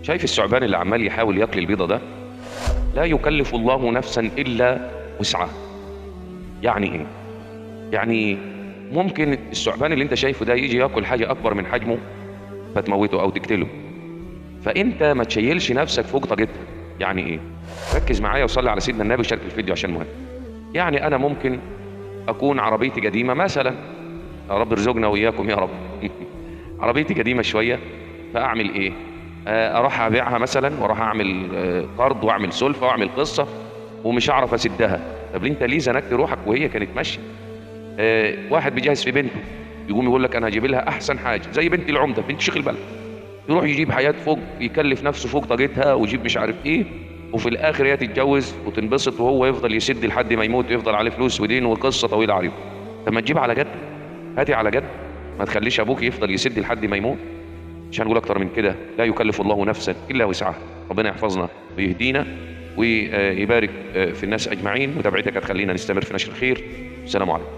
شايف الثعبان اللي عمال يحاول ياكل البيضة ده؟ لا يكلف الله نفسا الا وسعها. يعني ايه؟ يعني ممكن الثعبان اللي انت شايفه ده يجي ياكل حاجة اكبر من حجمه فتموته او تقتله. فانت ما تشيلش نفسك فوق طاقتها. يعني ايه؟ ركز معايا وصلي على سيدنا النبي وشارك الفيديو عشان مهم. يعني انا ممكن اكون عربيتي قديمة مثلا، يا رب ارزقنا واياكم يا رب. عربيتي قديمة شوية، فاعمل ايه؟ اروح ابيعها مثلا، واروح اعمل قرض واعمل سلفه واعمل قصة ومش هعرف اسدها. طب انت ليه زنقت روحك وهي كانت ماشية؟ واحد بيجهز في بنته، يقوم يقول لك انا هجيب لها احسن حاجة، زي بنت العمدة، بنت شيخ البلد، يروح يجيب حياة فوق، يكلف نفسه فوق طاقتها ويجيب مش عارف ايه، وفي الاخر هي تتجوز وتنبسط وهو يفضل يسد لحد ما يموت ويفضل عليه فلوس ودين وقصة طويلة عريضة. طب ما تجيب على جد، هاتي على جد، ما تخليش ابوك يفضل يسد لحد ما يموت. مش هنقول اكتر من كده، لا يكلف الله نفسا الا وسعها. ربنا يحفظنا ويهدينا ويبارك في الناس اجمعين. متابعتك هتخلينا نستمر في نشر الخير. السلام عليكم.